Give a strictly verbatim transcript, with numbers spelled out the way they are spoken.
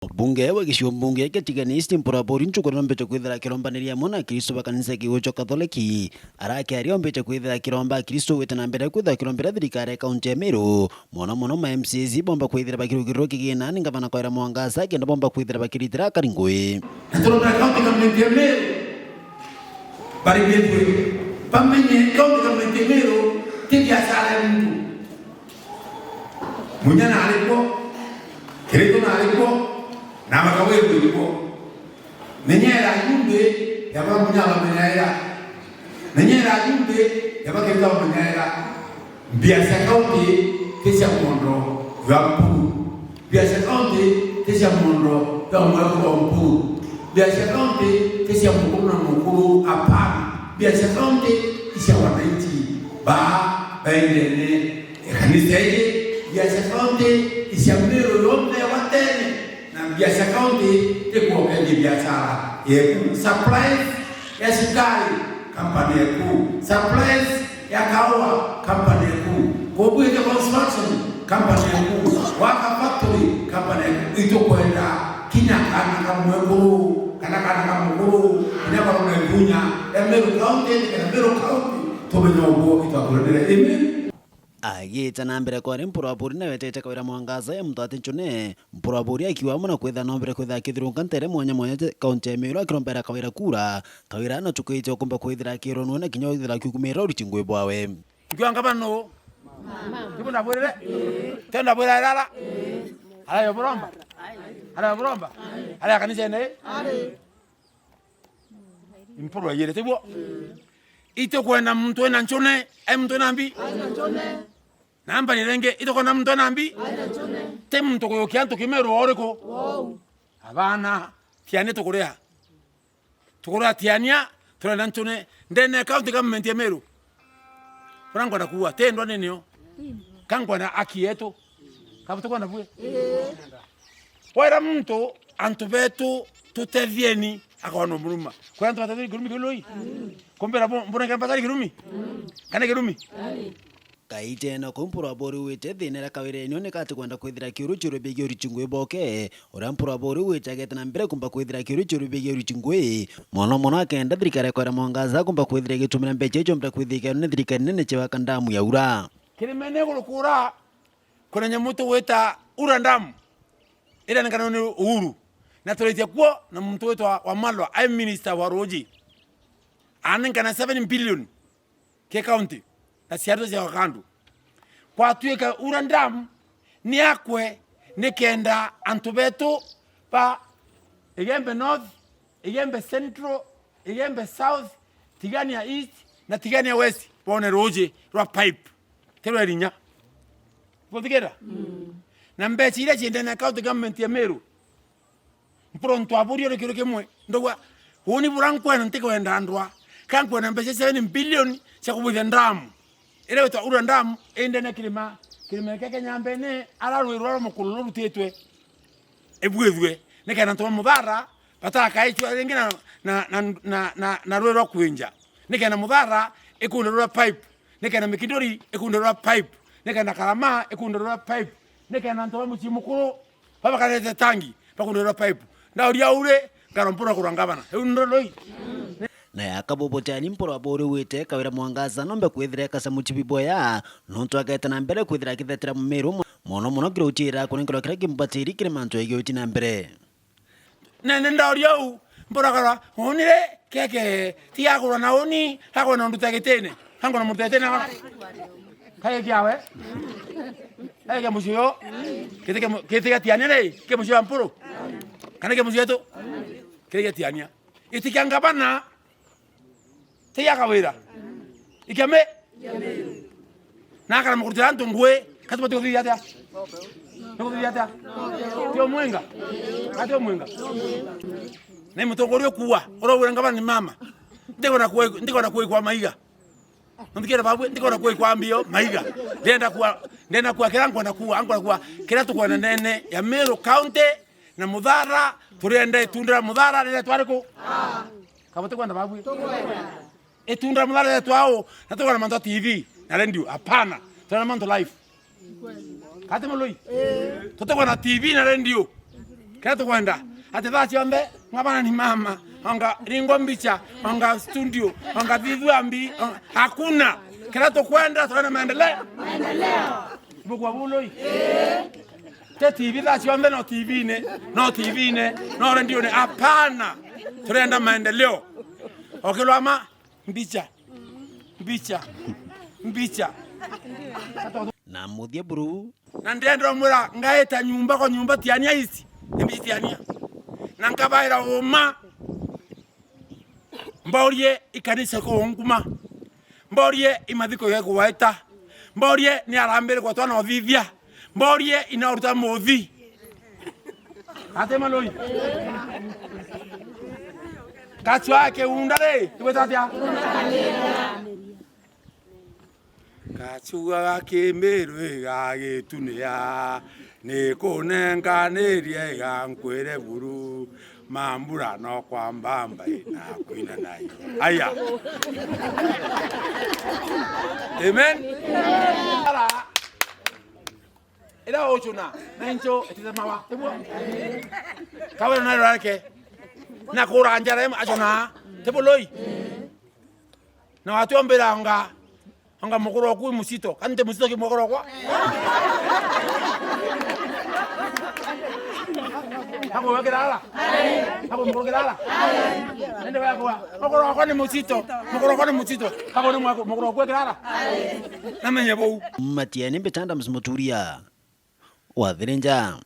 Mbunge wa gicigo mbunge kia Tigania East, Mpuru Aburi, nchuku nombite kwithira akirombaniria amwe na Akristo ba kanisa ya Kigucho Katholeki. Arakiaria ombite kwithira akiromba Akristo gwita na mbere kwithira akirombera thirikari ya kaunti ya Meru, mono mono ma M C As bomba kwithira bakirugirirwa kigina ni ngavana Kawira Mwangaza, kenda bomba kwithira bakiritira akari ngui. Na turombera kaunti government ya Meru, barigitwe, bamenye kaunti government ya Meru ti biashara ya muntu. Munya naari kwo, Kiritu naari kwo, na Makawiru iri kwo. Menyera nyumbi ya ba Munya bamenyaera. Menyera nyumbi ya ba Kiritu bamenyaera. Mbia cia kaunti ti cia mondo jwa Mpuru. Mbia cia kaunti ti cia mondo jwa mwekuru wa Mpuru. Mbia cia kaunti ti cia mukuru na mukuru, hapana. Mbia cia kaunti i cia wananchi baa baendene. Ekanisa iji, mbia cia kaunti i cia Meru yonthe ya gwatene, na mbia cia kaunti ti kwokendia biashara yeku. Supplies ya cukari, company yeku. Supplies ya kaua, company yeku. Kubuikia construction, company yeku. Waka factory, company yeku. Itukwenda kinya kana ka mwekuru, kana kana ka mukuru, kinya barona igunya ya Meru County, kana Meru County, tumenye uguo itwakuranire. Amen. Agiita na mbere kwari Mpuru Aburi nawe etete Kawira Mwangaza ya muntu ati Nchune, Mpuru Aburi akiuga amwe na kwithira nombere kwithira akithirunka ntere mwanya mwanya te kaunti ya Meru akirombera Kawira kura. Kawira nachukiite ukumba kwithira akironua na kinya kwithira akiukumira uriti ngui bwawe. Nkiwa ngavana nuu? Tibu ndabwirire? Tio ndabwira irara? Araya buromba? Araya buromba? Araya kanisene? Mpuru aiyire, tiguo? Itukwenda muntu ena Nchune, ai muntu ena mbi? Na mbari ringi, itukwenda muntu ena mbi? Ti muntu kuyukia antu kimeru o uriku? Abana, Tiania tukuria. Tukuria Tiania, turenda Nchune. Ndene county government ya Meru. Bura nkwenda kuuga, ti ndwa ninio. Ka nkwenda aki yetu. Ka butikwenda bue? Wera muntu, antu betu, tutethieni, akona muruma. Kwera antu batethieni kirumi kiu lui? Kumbira bu-, mbunenge mbacari kirumi? Kana kirumi? Kaite na kuu Mpuru Aburi wite thina iria Kawira enio ni kati kwenda kwithira kiuru ciuru bigie uriti ngui boke, uria Mpuru Aburi wite agete na mbere kumba kwithira kiuru ciuru bigie uriti ngui, mono mono akenda thirikari ya Kawira Mwangaza kumba kwithira igitumira mbeca icio mbere kwithikirwa ni thirikari nene ciwaka ndamu ya ura. Kirimene iguru kura, kuna nyamu tugwita Ura Dam, iria nenkanirwe ni Uhuru, na turitie kuo na muntu witwa Wamalwa, ai minister wa ruuji. Anenkana seven billion ki county, na ciaritwe cia kandu. Kwatuika Ura Dam ni akwe nikenda antu betu ba Igembe North, Igembe Central, Igembe South, Tigania East na Tigania West bone ruuji rwa pipe, ti rwa irinya. Buthikira? Mm. Na mbeca iria ciendene na county government ya Meru, Mpuru ntwaburi uri kiuru kimwe, ndauga, uuni bura nkwenda, ntikwenda ndwa, ka nkwenda mbeca seven billion cia kubwithia ndamu iria witwa Ura Dam, indene kirima, kirima kia Kenyambene, ara rui rwa mukuru rurutitwe, ibwithue, nikenda antu ba Muthara batakaicua ringi na, na, na, na, na, na rui rwa kwinja, nikenda Muthara ikunde rwa pipe, nikenda Mikinduri ikunde rwa pipe, nikenda Karama ikunde rwa pipe, nikenda antu ba mucii mukuru babakarete tangi, bakundirwa pipe. Ndauria uri, ngaro Mpuru kurwa ngavana. Riu ndoroi. Na yaka bubu tiani Mpuru Aburi wite Kawira Mwangaza nombe kwithira ekasa muchibi boya, nontu agete na mbere kwithira akithetera mumiru mo-, mono mono kiri utiira kunenkerwa kiria kimbatiri kiri mantu egie uti na mbere. Nene ndauria u, Mpuru akarwa, unire, keke, ti agurwa na uni, agwe na nduta gitine. Agwe na mutetene wa. Kaye kiawe. Kaye kia mucii uyu. Kiti kia mu-, kiti kia Tiania ri, kia mucii wa Mpuru. Kana kia mucii wetu. Kiti kia Tiania. Iti kia ngavana. Ti kia Kawira. Ikia me. Na akarema kurutira antu ngui, katubati kuthithia atia? Ni kuthithia atia? Ti umwinga? Ati umwinga? Ni mutongoria ukuua, urauga ngavana ni mama. Ndikona kuwa, ndikona kuwa kwa maiga. Nthikire babu, ndikona kuwa kwa mbio, maiga. Ndenda kuwa, ndenda kuwa kira nkwenda kuwa, nkwenda kuwa kira tukwenda nene ya Meru County na Muthara, turenda itunda ria Muthara riria twariku? Kaba tukwenda babu. Itunda ria Muthara riria twao, na tukwenda mantu ya T V na radio, hapana. Tukwenda mantu live. Kati mului? Tukwenda T V na radio. Kiria tukwenda, ati thaa cionthe, ngavana ni mama, onga ringwa mbicha, onga studio, onga thithua mbi, onga, hakuna. Kiria tukwenda, tukwenda maendeleo. Maendeleo. Bugwa buloi. Te T V thaa cionthe, no T V-ini, no T V-ini, no radio-ini, hapana. Turenda maendeleo. Okilwama, mbicha, mbicha, mbicha. Na muthia buru. Na ndenda umwira, ngaita nyumba kwa nyumba, Tiania East, ni mbichi Tiania. Na nkabaira uma, mborie ikanisa kwa nguma, mborie imathiko ya kuwaita, mborie ni arambire kwa twana uthithia, mborie ina uruta muthi. Ate maloi. Kachwa ke unda ri, tugweta atia? Gacuga ga Kimiru igagitunira, ni kunenganiria igankwire buru, mambura no kwa mbamba ina kwina nai. Aya. Amen. Ara, ira ucuna, na incho itithemawa. Tiguo? Kawira na rareke. Na kura njara ima acuna. Tibuloi. Na watiombira anga, anga mukuru waku i musito. Kani ti musito ki mukuru wakwa? Hapo wekira ara? Hapo mukuru kira ara? Nende wako wa. Mukuru wakwa ni musito. Mukuru wakwa ni musito. Hapo ni mwaku, mukuru waku wekira ara? Namenye bou. Matieni Mbitanda Muthuria. Wathirinja.